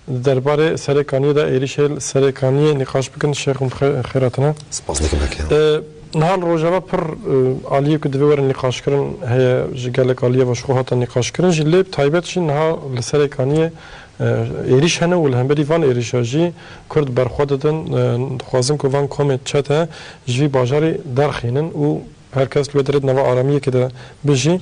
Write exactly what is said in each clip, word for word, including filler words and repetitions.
Di derbarê Serê Kaniyê de êrîşê li Serê Kaniyê nîqaş bikin, Şêx, min xê-, xêra tine. Spas dikim, belkî. E, niha li Rojava pir, e, aliyê ku divê werin nîqaşkirin heye, ji gelek aliyê ve ji xwe hate nîqaşkirin jî, lê bi taybet jî niha li Serê Kaniyê, e, êrîş hene û li hemberî van êrîşa jî Kurd berxwe didin, e, dixwazin ku van komê çete ji vî bajarî derxînin û her kes li wê derê di nava aramiyekê de bijî.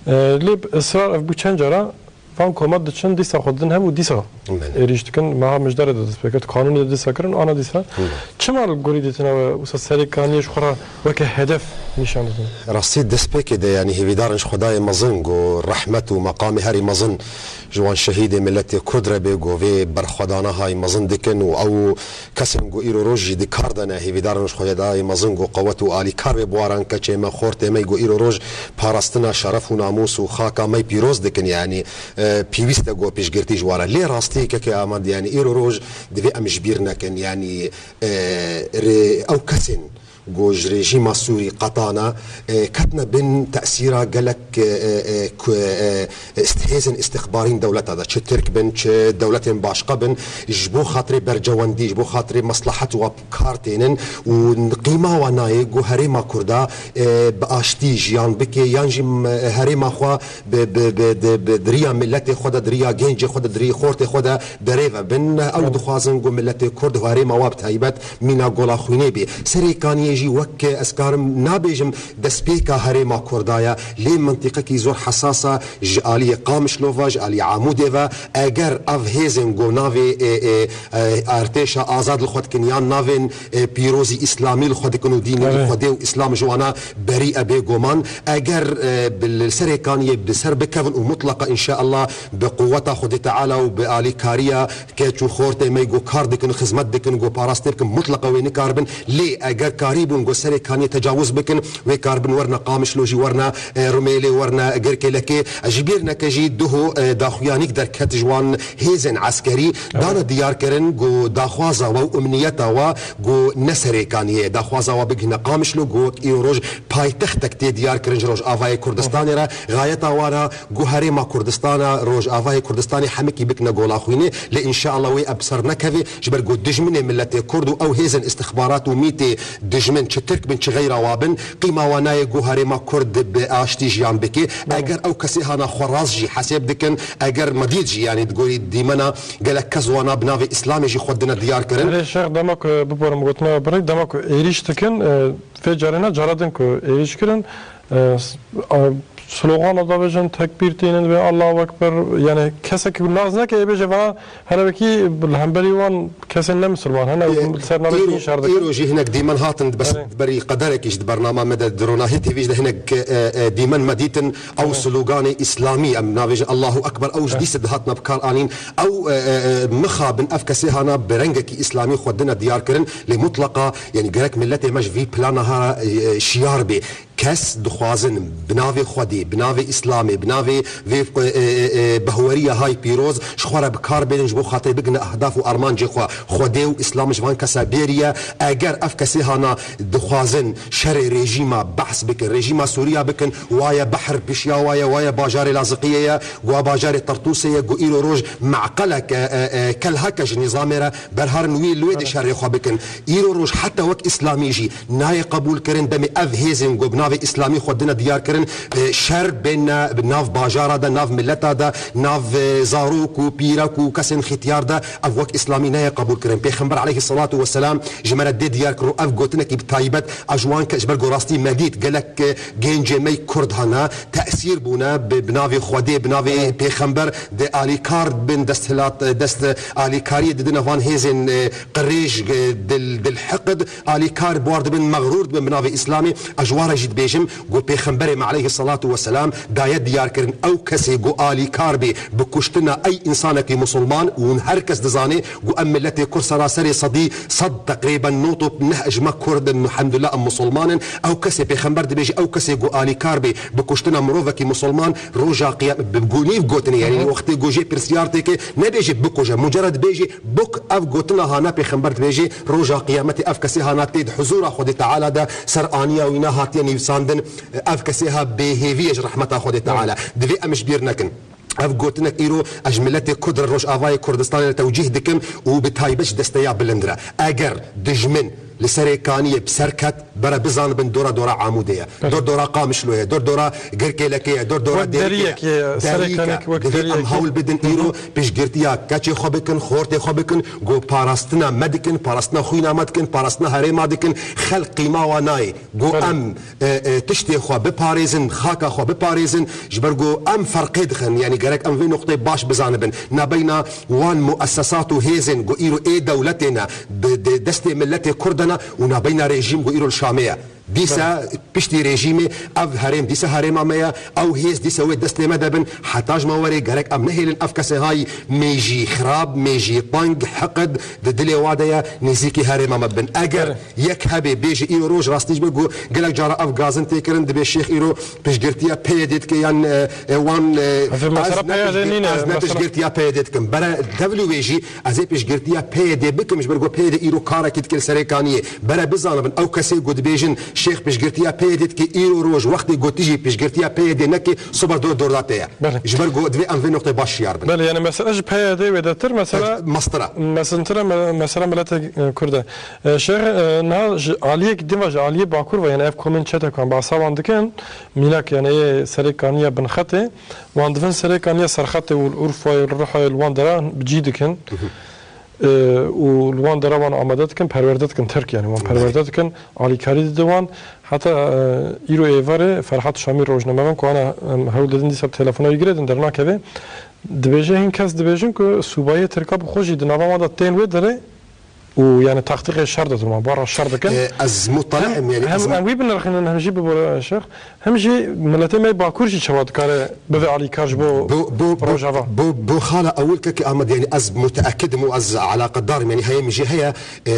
E, lê bi israr ev bû çend cara, van koma diçin, dîsa xwe didin hev û dîsa Belê. êrîş dikin. Meha Mijdarê de dest pê kir, Kanûnê de dîsa kirin, ana dîsa. Belê. Çima li gorî dîtina we wisa Serê Kaniyê ji xwe re weke hedef nîşan didin? Rastî destpêkê de, yanî hêvîdarin ji Xwedayê mezin ku rehmet û meqamê herî mezin ji wan şehîdê miletê Kurd re bê, ku vê berxwedana hay mezin dikin û ew kesên ku îro roj jî di kar de ne, hêvîdarin ji Xwedayê mezin ku qewet û alîkar bê bi waran, keçê me, xortê me ku îro roj parastina şeref û namûs û xaka me pîroz dikin, yanî, e, pêwîst e ku piştgirtî ji wan re. Lê rastî kekê Amad, yanî îro roj divê em ji bîr nekin, yanî, e, rê-, ew kesên ku ji rejîma Sûrî qetana, e, ketine bin tesîra gelek, e, e, ku, e, e, ist-, hêzên îstixbarîn dewleta de, çi Tirk bin, çi dewletên başqa bin, ji bo xatirê bercewendî, ji bo xatirê meslehet wa kar tênin û qîma wa nayê ku herêma Kurda, e, bi aştî jiyan bike, yan jî, m-, herêma xwe bi, bi, bi, di, bi, di riya miletê xwe de, di riya gencê xwe de, di riya xortê xwe de berê ve bin. Ew dixwazin ku miletê Kurd û herêma wa bi taybet mîna Gola Xwînê bê. Serê Kaniyê jî wek ez karim nabêjim destpêka herêma Kurda ye, lê mentiqekî zor hesas e ji aliyê Qamişlo ve, ji aliyê Amûdê ve. Eger ev hêzên ku navê, e, e, e, artêşa azad li xwe dikin yan navên, e, pîrozî îslamî li xwe dikin û dînê Evet. Xwedê û îslam ji wana berî e bêguman. Eger, e, bi, li Serê Kaniyê bi ser bikevin û mutleqa înşeallah bi quweta Xwedê Teala û bi alîkariya keç û xortê me ku kar dikin, xizmet dikin, ku parastê bikin, mutleqa wê nikaribin. Lê eger karîbûn ku Serê Kaniyê tecawuz bikin, wê karibin werna Qamişlo jî, werna, e, Rumêlê, werna Girkêlekê. Ji bîr neke jî duho, e, daxuyanîk derket ji wan hêzên eskerî. Evet. Dane diyar kirin ku daxwaza we û umniyeta we ku ne Serê Kaniyê, daxwaza we bigihine Qamişlo ku wek îro roj paytextek tê diyar kirin ji Rojavayê Kurdistanê re. Gayeta wan e ku herêma Kurdistana, Rojavayê Kurdistanê hemikî bikine Gola Xwînê. Lê înşeallah wê ev bi ser nekeve, ji ber ku dijminê miletê Kurd û ew hêzên îstixbarat û mîtê dijmin, çi Tirk bin, çi xeyra wa bin, qîma wan nayê ku herêma Kurd bi aştî jiyan bike. Belê. Eger ew kesê hana xwe rast jî hesêb dikin, eger me dît jî, yanî di gorî dîmena gelek kes wana bi navê Îslamê jî xwe dine diyar kirin. Erê Şêx, dema ku, biborim gotina we birî, dema ku êrîş dikin, e, vê carê ne, cara din ku êrîş kirin, e, s-, a, slogana davêjin, tekbîr tînin ve Allahu Ekber, yani kesek nas neke ê bêje vana hele wekî li hemberî wan kesên ne misilman hene, Ê, li ser navê îro, kî şer dikin. Îro jî hinek dîmen hatin, bes Erê. berî qederekî ji di bernama me de di Ronahî T V jî de hinek, e, e, dîmen me dîtin, ew Evet. sloganê îslamî, em navêjin Allahu Ekber, ew ji Evet. dîse dihatine bi kar anîn, ew, e, e, e, mixabin ev kesê hana bi rengekî îslamî xwe dine diyar kirin, lê mutleqa, yani gerek miletê me ji vî plana ha, e, e, şiyar bê. Kes dixwazin bi navê Xwedê, bi navê Îslamê, bi navê vê, e, e, e, behweriya hay pîroz ji xwe re bi kar bênin, ji bo xatirê bigine ehdaf û armancê xwe. Xwedê û Îslam ji van kesa bêriye. Eger ev kesê hana dixwazin şerê rejîma behs bikin, rejîma Sûriya bikin, waye behr pişiya waye, waye bajarê Laziqiyê ye, gwa bajarê Tertûsê ye, ku îro roj meqeleke, e, e, kelheke ji nîzamê re berharin wî li wê de şerê xwe bikin. Îro roj heta wek îslamî jî nayê qebûl kirin, demê ev hêzên ku bi navê îslamî xwe dine diyar kirin, e, şer bên ne bi nav bajara de, nav mileta de, nav, e, zarok û pîrek û kesên xîtiyar de, ev wek îslamî nayê qebûl kirin. Pêxember aleyhisselatu vesselam ji me re dê diyar kir û ev gotinekî bi taybet a ji wan ke ji ber ku rastî me dît gelek, e, gencê me kurd hene, tesîr bûne bi, bi navê Xwedê, bi navê Evet. Pêxember, di alîkar bin desthilat, dest alîkariyê didine van hêzên, e, qirêj, e, dil, dil hiqid, alîkar buar dibin, mexrûr dibin bi navê Îslamê. Ez ji wan re jî dibêjim, ku Pêxemberê me aleyhisselatu vesselam daye diyar kirin, ew kesê ku alîkar bê bi kuştina ey însanekî musulman, û hûn her kes dizane, ku em miletê Kurd seraserê sedî sed teqrîben nod û neh ji me Kurd in, elhamdulillah em musulman in. Ew kesê Pêxember dibêje, ew kesê ku alîkar bê bi kuştina mirovekî musulman, roja qiyam-, bi gunîv gotinê, yani Hı hı. wextê ku jê pirsiyar têke, nebêje bikuje, mucerred bêje bik, ev gotina hana Pêxember dibêje, roja qiyametê ev kesê hana tê di huzura Xwedê Teala de ser aniya wî ne hatiye nivîsandin, ev kesê ha bêhêvî ye ji rehmeta Xwedê Teala. Divê em ji bîr nekin. Ev gotinek îro ez ji miletê Kurd re, Rojavayê Kurdistanê re tewcîh dikim û bi taybet ji desteya bilind re. Eger dijmin li Serê Kaniyê bi ser ket, bere bizanibin dora dora Amûdê ye. Belê. Dor dora Qamişlo ye, dor dora Girkêlekê ye, dor dora Wek Dêrikê ye. deriyek ye, Serê Deriyek e. Kaniyek wek Divê deriyek em e. hewl bidin Hı hı. îro piştgirtiya keçê xwe bikin, xortê xwe bikin, ku parastina me dikin, parastina xwîna me dikin, parastina herêma dikin, xelk qîma wa nayê. Ku Belê. em, e, e, tiştê xwe biparêzin, xaka xwe biparêzin, ji ber ku em ferqê dixin, yanî gerek em vê noqteyê baş bizanibin. Nabeyna wan muessesat û hêzên ku îro ê dewletê ne, bi, di destê miletê Kurd de ne û nabeyna rejîm ku îro li Şamê ye. Dîsa Belê. piştî rejîmê ev herêm dîsa herêma me ye, ew hêz dîsa wê destê me de bin. Heta ji me werê gerek em nehêlin ev kesê hay mêjî xirab, mêjî teng, heqid di dilê wa de ye, nêzîkî herêma me bin. Eger Belê. yek hebê bêje îro roj rastî ji ber ku gelek cara ev gazin tê kirin, dibê şêx îro piştgirtiya P Y D dike yan, e, e, wan, e, Hafif, mesela ez ne P Y D piştgir-, nîne, ez ne mesela piştgirtiya P Y D dikim. Bere tevlî wê jî ez ê piştgirtiya P Y D bikim ji ber ku P Y D îro karekî dike li Serê Kaniyê. Bere bizanibin ew kesê ku dibêjin şêx piştgirtiya P Y D dike, îro roj wextê ku tu jî piştgirtiya P Y D neke, sober dor dorda te ye. Belê. Ji ber ku divê em vê noqteyê baş şiyar bin. Belê, yani mesela ji P Y D wêdetir, mesela Mastira. mezintir e, me-, mesela milete, e, Kurd e. E, şêx, e, niha ji aliyek din ve ji aliyê Bakur ve, yani ev komên çetekan behsa wan dikin, mînak yani ê Serê Kaniya Binxetê, wan divin Serê Kaniya Serxetê û li Urfayê, li Rihayê, li wan dera bi cî dikin. Hı hı. E, û li wan dera wan amade dikin, perwerde dikin, Tirk yani wan Belê. perwerde dikin, alîkarî dide wan. Heta, e, îro êvarê Ferhat Şamî rojnamevan ku ana, em, hewl didin dîsa bi telefona wî girêdin dernakeve. Dibêje, hin kes dibêjin ku sûbayê Tirka bi xwe jî di nava wan de tên wê derê û yani taktîkê şer didin wan, bara şer dikin. E, ez mutala Hem, im, yani hem ez em wî binirxînin, hem jî bi bo-, şêx, hem jî miletê me Bakur jî çawa dikare bibe alîkar ji bo Bu, bu, bu, Rojava. bu, bu xala ewil kekê Ahmed, yani ez muteekid im û ez alaqedar im, yani heye min jî heye, e,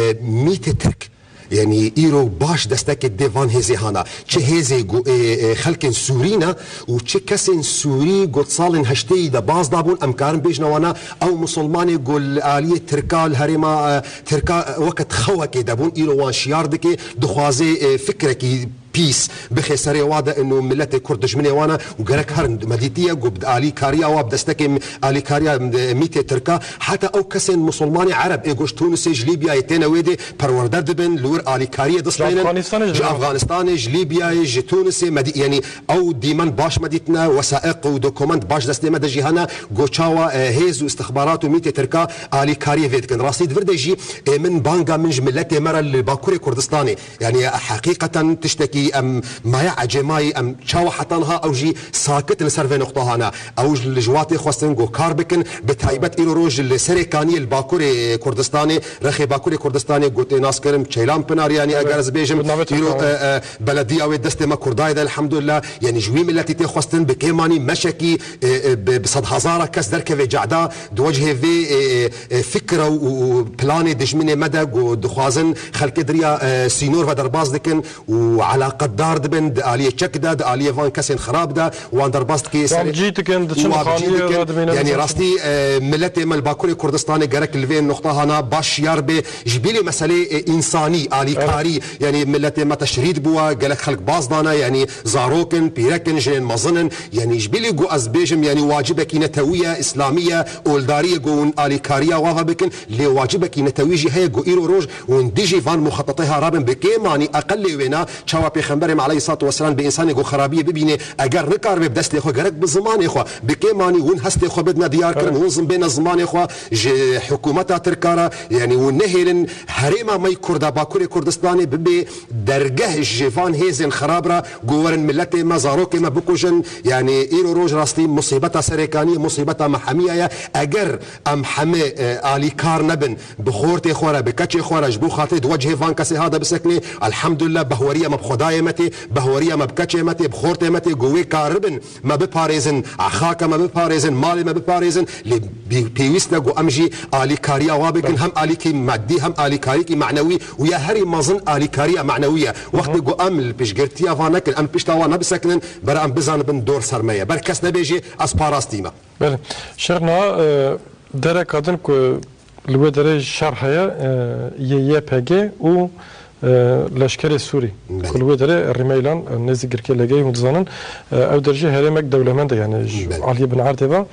mîtê Tirk. Yani îro baş destekê dê van hêzê hana. Çi hêzê ku, e, e, xelkên Sûrî ne û çi kesên Sûrî ku di salên heştêyî de baz dabûn, em karin bêjine wana ew musulmanê ku li aliyê Tirka, li herêma, e, Tirka, e, weke di xewekê de bûn, îro wan şiyar dike, dixwaze, e, fikrekî pîs bixe serê wa de, ino miletê Kurd dijminê wan e û gerek herin. Me dîtiye ku bi alîkariya wa, bi destekê alîkariya mîtê Tirka, heta ew kesên Musulmanê Ereb ê ku ji Tunisê, ji Lîbyayê têne wê dê perwerde dibin, li wir alîkariyê distênin. Afganistanê jî Ji dibin. Afganistanê, ji Lîbyayê, ji Tunisê, me dî-, yanî ew dîmen baş me dîtine, wesaiq û dokument baş destê me de jî hene, ku çawa, e, hêz û istixbarat û mîtê Tirka alîkariyê vê dikin. Rastî di vir de jî, e, min banga min ji miletê me re li Bakurê Kurdistanê, yanî, heqîqeten tiştekî em maye ecêmayî, em çawa heta niha ew jî sakit li ser vê noqta hane. Ew ji, li ji watê xwestin ku kar bikin, bi taybet îro roj li Serê Kaniyê li Bakurê Kurdistanê, rexê Bakurê Kurdistanê ku tê nas kirin Çeylan Pinar, yanî Evet. eger ez bêjim, Bi navê îro, Tirkan. e, e, belediya wê destê me Kurdayê de, elhamdulillah, yanî ji wî miletî tê xwestin, bi kêmanî meşekî, e, e, bi, bi sedhezara kes derkeve cehda, di wecihê vê, e, e, e, fikra û, û planê dijminê me de ku dixwazin xelkê di riya, e, sînor ve derbas dikin û eleqedar dibin di aliyê çek de, di aliyê van kesên xirab de, wan derbas dike Wan serê, cî dikin, diçin û wan cî xaniyê dikin. re dimînin. Yanî rastî, e, miletê me li Bakurê Kurdistanê gerek li vê noqta hana baş şiyar bê. Ji bilî meselê, e, însanî, alîkarî, Evet. yanî miletê me teşrîd bûwa, gelek xelk baz dane, yanî zarok in, pîrek in, jinên mezin in. Yanî ji bilî ku ez bêjim, yanî wacibekî netewî ye, îslamî ye, oldarî ye ku hûn alîkariya wa ve bikin. Lê wacibekî netewî jî heye ku îro roj hûn dijî van muxetetê ha rabin, bi kêmanî eqelê wêna, çawa Pêxemberê me aleyhissalatu vesselam bi însanê ku xerabiyê bibîne, eger nikaribe bi destê xwe, gerek bi zimanê xwe, bi kêmanî hûn hestê xwe bidine diyar kirin, Evet. hûn zim bêne zimanê xwe ji hikûmeta Tirka re, yanî hûn nehêlin herêma me yê Kurda Bakurê Kurdistanê bibe dergeh ji van hêzên xirab re, ku werin miletê me, zarokê me bikujin. Yanî îro roj rastî musîbeta Serê Kaniyê, musîbeta me hemiya ye. Eger em hemî, e, alîkar nebin, bi xortê xwe re, bi keçê xwe re, ji bo xatirê di wecihê van kesê ha de bisekine, elhamdulillah, behweriya me bi Xwedayê me tê, behweriya me bi keçê me tê, bi xortê me tê, ku wê karibin me biparêzin, xaka me biparêzin, malê me biparêzin, lê bi-, pêwîst e ku em jî alîkariya wa bikin, hem alîkî madî, hem alîkarîkî manewî û ya herî mezin alîkariya manewî ye. Wextê ku em li piştgirtiya van nekin, em pişta wan nebisekinin, bera em bizanibin dor ser me ye. Ber kes nebêjê, ez parastî me. Belê. Şêx, niha, e, dereka din ku li wê derê şer heye, e, yê Y P G û e, leşkerê Sûrî. Belê. Ku li wê derê Rîmeylan, e, nêzî Girkê Legeyî hûn dizanin, e, ew der jî herêmek dewlemend e, yani ji Belê. aliyê bin erdê ve.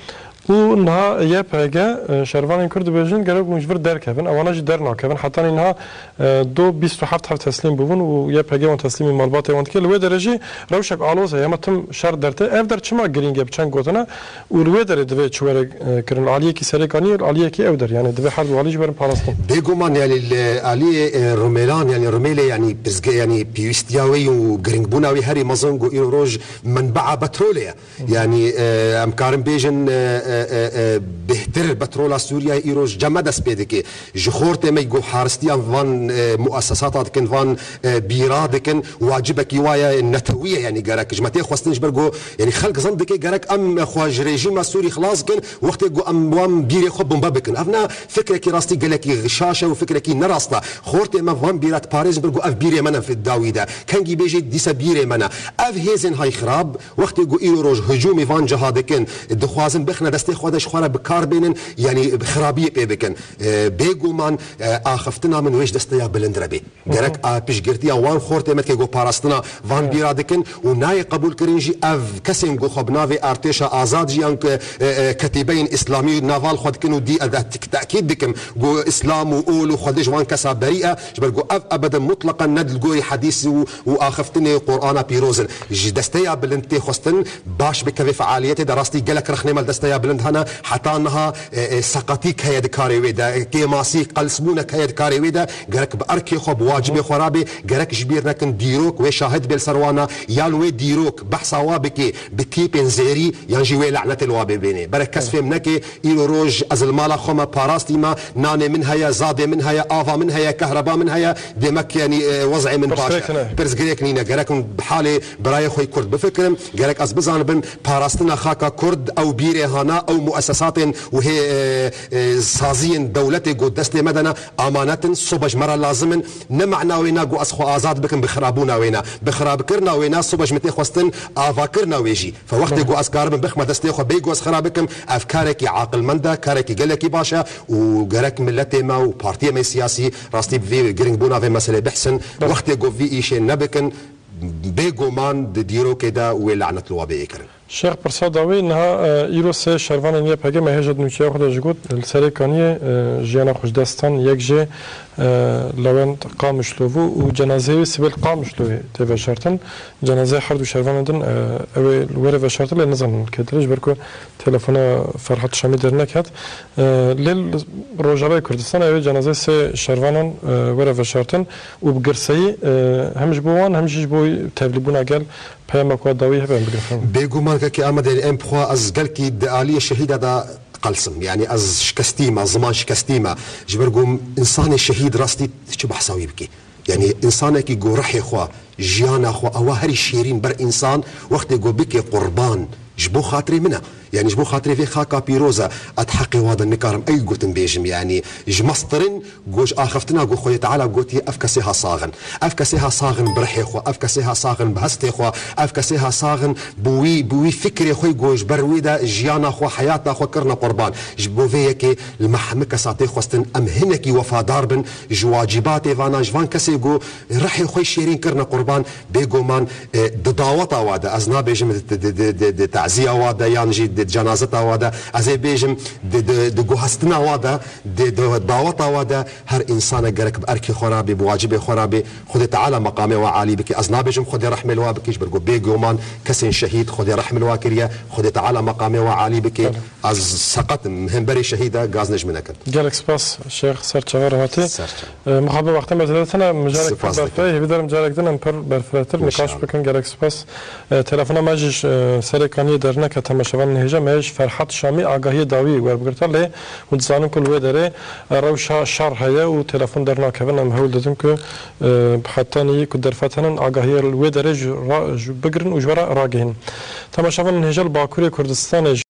Û niha Y P G, e, şervanên Kurd dibêjin, gerek hûn ji vir derkevin. Ewana jî dernakevin. Hetanî niha, e, do bîst û heft heb teslîm bûbûn û Y P G wan teslîmî malbatê wan dike. Li wê derê jî rewşek aloz heye. Hema tim şer dertê. Ev der çima girîng e bi çend gotina? Û li wê derê divê çi were, e, kirin? Li aliyekî Serêkaniyê, li aliyekî ew der. Yani divê her du alî jî werin parastin. Bêguman, yani li aliyê, e, Rumêlan, yani Rumêlê, yani pirsge-, yani pêwîstiya wê û giringbûna wê herî mezin ku îro roj menbea petrolê ye. Yani, e, em karin bêjin, e, e, e, e, bêhtir petrola Sûriyeyê îro ji cem me dest pê dike. Ji xortê me ku haristiyan van, e, muessesata dikin, van, e, bîra dikin, wacibekî wa ye netewî ye, yani gerek ji me tê xwestin ji ber ku, yani xelk zan dike gerek em xwe ji rejîma Sûrî xilas bikin, wextê ku em wan bîrê xwe bombe bikin. Ev ne fikrekî rastî gelekî şaş e û fikrekî ne rast e. Xortê me van bîra diparêzin ber ku ev bîrê me ne fi dawî de. Kengî bêjî dîse bîrê me ne. Ev hêzên hay xirab, wextê ku îro roj hicûmê van ciha dikin, dixwazin bixine destê xwe de ji xwe re bi kar bênin, yanî xirabiyê pê bikin. E, bêguman, e, axiftina min wê ji desteya bilind re bê. Gerek a piştgirtiya wan xortê me dike ku parastina van bîra dikin û nayê qebûl kirin jî ev kesên ku xwe bi navê artêşa azad jî yan ku, e, e, ketîbeyên îslamî naval xwe dikin û dî e de tik-, tekîd dikim ku îslam û ol û xwedê ji wan kesa berî e, ji ber ku ev ebede mutleqen ne li gorî hedîs û, û axiftinê Qur'ana pîroz in. Ji desteya bilind tê xwestin baş bikeve fealiyetê de, rastî gelek rexnê me li desteya bilind hene, heta niha, e, e, seqetîk heye di karê wê de, kêmasî, qelsbûnek heye di karê wê de, gerek bi erkê xwe, bi wacibê xwe rabê, gerek ji bîr nekin dîrok wê şahid bê li ser wana, yan wê dîrok behsa wa bike bi tîpên zêrî, yan jî wê lanetê li wa bê bênê. Berek kes fêm neke, îro roj ez li mala xwe me parastî me, nanê min heye, zadê min heye, ava min heye, kehreba min heye, demek, yanî, e, wez'ê min baş e. Pirsgirêk nîne. Gerek hûn bi halê birayê xwe yê Kurd bifikirin. Gerek ez bizanibim, parastina xaka Kurd, ew bîrê hana, ew muessesatên û hê, e, e, saziyên dewletê ku destê me de ne, amanet in, sobe ji me re lazim in. Ne mana wê ne ku ez xwe azad bikim bi xirabûna wê ne. Bi xirabkirina wê ne, sobe ji min tê xwestin avakirina wê jî. Fe wextê ku ez karibim bixme destê xwe, bêyî ku ez xira bikim, ev karekî aqilmend e, karekî gelekî baş e û gerek miletê me û partiyê me siyasî rastî bi vê giringbûna vê meselê bihsin. Wextê ku vî îşê nebikin, bêguman di dîrokê de wê lanet li wa bê yê kirin. Şêx, pirsa dawî niha, e, îro sê şervanên Y P G me hêja di nûçeya xwe de jî got, li Serêkaniyê, e, jiyana xwe ji dest dan, yek jê, e, Lewend Qamişlo bû û cenazeyê wê sibê li Qamişloyê tê veşartin. Cenazeyê her du şervanên din, e, ew ê li were veşartin, lê nizanin li kê tê, ji ber ku telefona Ferhat Şamî derneket. E, lê li Rojavayê Kurdistan ew ê cenazeyê sê şervanan, e, were veşartin û bi girseyî, e, hem ji bo wan hem jî ji bo tevlîbûna gel peyamek wa dawî hebe em bigirxin. Bêguman kekê Amed, yanî em bixwe ez gelkî di aliyê şehîda de qelsim. Yanî ez şikestî me, ziman şikestî me. Ji ber ku insanê şehîd rastî çi behsa wî bikî. Yanî, insanekî ku rihê xwe, jiyana xwe, ewa herî şêrîn ber însan, wextê ku bike qurban, ji bo xatirê min e. Yanî, ji bo xatirê vê xaka pîroz e, ez heqê wa de nikarim ey gotin bêjim. Yanî, ji meztirin ku ji axiftina ku Xwedê Teala gotiye, ev kesê ha sax in. Ev kesê ha sax in bi rihê xwe, ev kesê ha sax in bi hestê xwe, ev kesê ha sax in bi wî, bi wî fikrê xwe ku ji ber wê de jiyana xwe, heyata xwe kirine qurban. Ji bo vê yekê li me hemî kesa tê xwestin em hinekî wefadar bin, ji wacîbatê vana, ji van kesê ku rihê xwe şêrîn kirine qurban, bêguman, e, di daweta wa de, ez nabêjim di, di, di, di, di taziya wa de yan jî di cenazeta wa de, ez ê bêjim di, di, di guhestina wa de, di, di daweta wa de her însanek gerek bi erkê xwe re bê, bi wacibê xwe re bê, Xwedê Teala meqamê wa alî bike. Ez nabêjim Xwedê rehmê li wa bike, ji ber ku bêguman kesên şehîd Xwedê rehmê li wa kiriye, Xwedê Teala meqamê wa alî bike. Belê. Ez seqet im, hemberî şehîd e, gaz ne ji min nekin. Gelek spas Şêx, ser çava re hatî. Ser çava. E, mixabin wextê me zêde tune, mijarek pir berfireh, hêvî darim carek din em pir berfirehtir nîqaş bikin. Gelek spas. E, telefona me jî ji, e, Serêkaniyê derneket, temaşevanên hêja me ji Ferhat Şamî agahiyê dawî werbigirta, lê hûn dizanin ku li wê derê, e, rewşa şer heye û telefon dernakevin. Em hewl didin ku, e, bi hetanî ku derfet henin agahiya li wê derê ji ra-, ji bigirin û ji we re ragihînin. Temaşevanên hêja, li Bakurê Kurdistanê jî